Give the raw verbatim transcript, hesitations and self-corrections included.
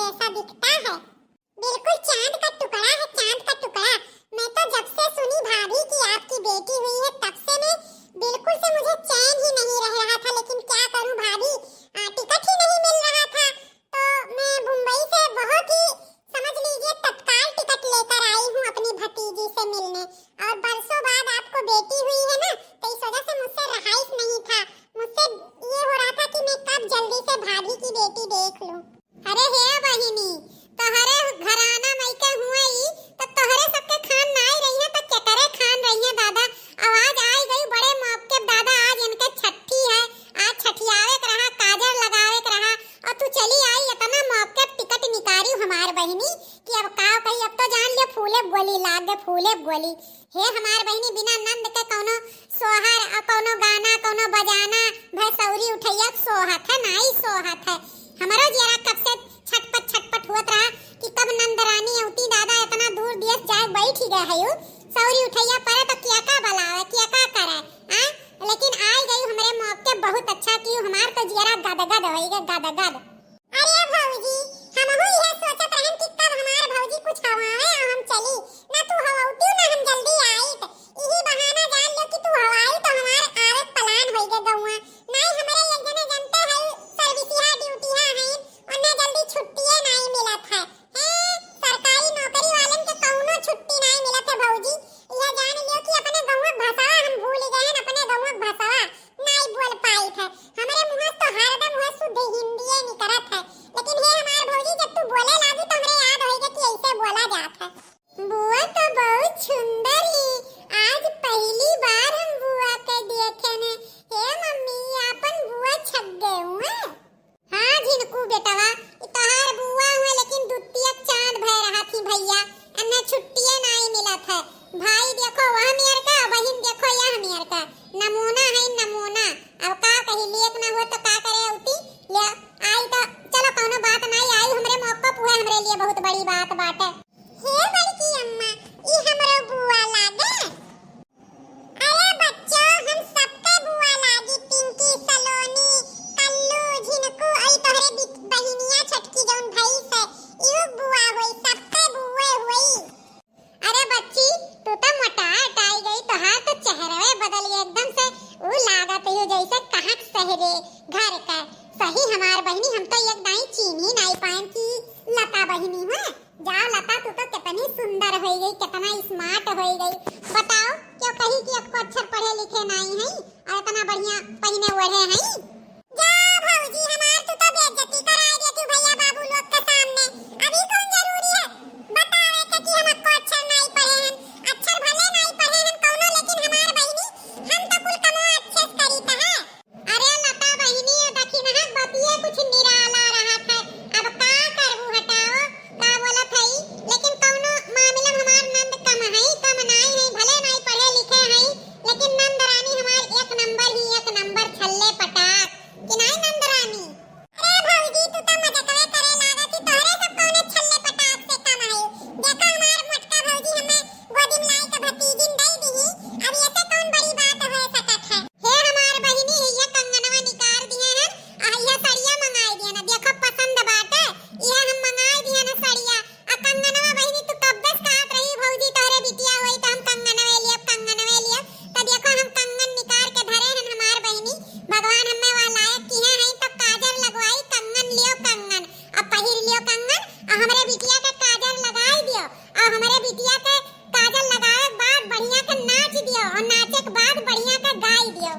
जैसा दिखता है। बिल्कुल चांद का टुकड़ा है, चांद का टुकड़ा। मैं तो जब से सुनी भाभी कि आपकी बेटी हुई है, तब से मैं बिल्कुल से, मुझे चैन ही नहीं रह रहा था। लेकिन क्या करूं भाभी, आ, टिकट ही नहीं मिल रहा था। तो मैं मुंबई से बहुत ही, समझ लीजिए, तत्काल टिकट लेकर आई हूँ अपनी भतीजी से मिलने। और बरसों बाद आपको बेटी हुई है ना, तो इस वजह से मुझसे रहाइश नहीं था। मुझसे ये हो रहा था कि मैं कब जल्दी से भाभी की बेटी देख लूं। अरे हे बहिनी, तोहरे घराना मइके हुए ई, तो तोहरे सबके खान नाई रही है, तो केकरे खान रही है दादा? अब आज आई गई बड़े मौके पे दादा, आज इनके छठी है, आज छठियावे के रहा, काजर लगावे के रहा, और तू चली आई इतना मौके पे टिकट निकारी हमार बहिनी कि अब का कही, अब तो जान लियो फूले गोली लाग गए, फूले गोली। हे हमार बहिनी, बिना नंद के कौनो सोहर, अ, कौनो गाना, कौनो बजाना, भैसौरी उठैया सोहत है, नाई सोहत है। हमरो जियरा कब से छटपट, छटपट हुअत रहा कि कब नंद रानी अउती दादा, इतना दूर दियस जाए बैठ ही गए हयू। सौरी उठैया परे तो किया का बलावे, किया का करे, आ? लेकिन आई गई हमरे मौके, बहुत अच्छा की, हमार तो जियरा गदगद होई गए, गदगद। अरे भौजी, हमहू इहे सोचत रहन कि कब हमार भौजी कुछ हवावे और हम चली। ना तू हवौतियो ना हम जल्दी आइत। इही बहाना जान लो कि तू हवाई तो हमार आवे के plan होई गे गौआ। नाई हमरे एक जने जनते है, service हा, duty हा है, उन्हें जल्दी छुट्टिए नाई मिलत है। हैं, सरकारी नौकरी वालन के कौनो छुट्टी नाई मिलत है भौजी। यह जान लियो कि अपने गौआ के भसवा हम भूल गए हैं, अपने गौआ के भसवा। नाई बोल पाइत है। हमरे मुँह से तो हरदम वह शुद्ध हिंदिये निकरत है। लेकिन हे हमार भौजी, जब तू बोले लागी तो हमरे याद होइगे कि ऐसे बोला जात है। बुआ तो बहुत सुंदर ही। आज पहली बार हम बुआ के देखे ने। हे मम्मी, आपन बुआ छप गए हुए। हाँ झिनकू बेटवा, ई तोहार बुआ हुए, लेकिन दुतिया चांद भय रहा थी भैया, अन्ना छुट्टिए नाई मिलत है। भाई देखो वह मियर का, बहिन देखो यह मियर का, नमूना है नमूना। अब का कही, लेक ना हो तो का करे अउती, ले आई तो चलो कौनो बात नाई, आई हमरे मौका पुए हमरे लिए बहुत बड़ी बात बाटे। हे बड़की अम्मा, ई हमरो बुआ लागे। अरे बच्चों, हम सबके बुआ लागी, पिंकी, सलोनी, कल्लू, झिनकू, अई तोहरे बि-, बहिनिया छोटकी जौन भईस है, इहू बुआ होई, सबके बुए होई। अरे बच्ची, तू तो मोटा टाई गई, तोहार तो चेहरवे बदल गया एकदम से। ऊ लागत ही जैसे कहाँ के शहरे घर का। सही हमार बहिनी, हम तो एक दाई चीन्ही नाई पाएन कि लता बहिनी हुए। जाओ लता, तू तो कितनी सुंदर होई गई, कितना smart होई गई। बताओ, क्यों कही कि एक्को अक्षर पढ़े लिखे नाई है और इतना बढ़िया पहिने ओढ़े है। जा भौजी, हमार तू तो बेइज्जती कराई देती भैया बाबू लोग के सामने। अभी कौन जरूरी है बतावे के कि हम एक्को अक्षर नाई पढ़े हैं? अक्षर भले नाई पढ़े हैं कौनो, लेकिन हमार बहिनी, हम तो कुल कमवा अच्छे से करी त है। अरे लता बहिनी, ये दखिनहा बतिये कुछ निराला रहत है। अब का करबू, हटाओ, का बोलत हई? लेकिन कौनो मामला में हमार नंद कम हई, कम नाई हई, भले नाई पढ़े लिखे हई, लेकिन नंद रानी हमार एक नंबर ही एक नंबर, छल्ले पटाक। कि नाई नंद रानी? अरे भौजी, तू तो मजकवे करे लागत ही, तोहरे सब कौने छल्ले पटाक से कम हई। देखा हमार मोटका भौजी हमें गोदी में लाई के भतीजिन दई दिही, अब ये से कौन बड़ी बात हो सकत है? हे हमार बहिनी, ये कंगनवा निकार दिए हैं, आ ये सड़िया मंगाई दिए ना, देखो पसंद बाटे, ये हम मंगाई दिए ना सड़िया। आ कंगनवा बहिनी, तू कब्बे से कहत रही भौजी तोहरे बिटिया होई तो हम कंगनवे लियब, कंगनवे लियब। तो देखो हम कंगन निकार के धरे हैं हमार बहिनी, भगवान हमें वह लायक किहे हैं तो काजर लगवाई, कंगन लियो कंगन, अब पहिर लियो कंगन, आ हमरे बिटिया के काजर लगाई दियो, आ हमरे बिटिया के काजल लगावे के बाद बढ़िया के नाच दियो और नाचे के बाद बढ़िया के गाई दियो।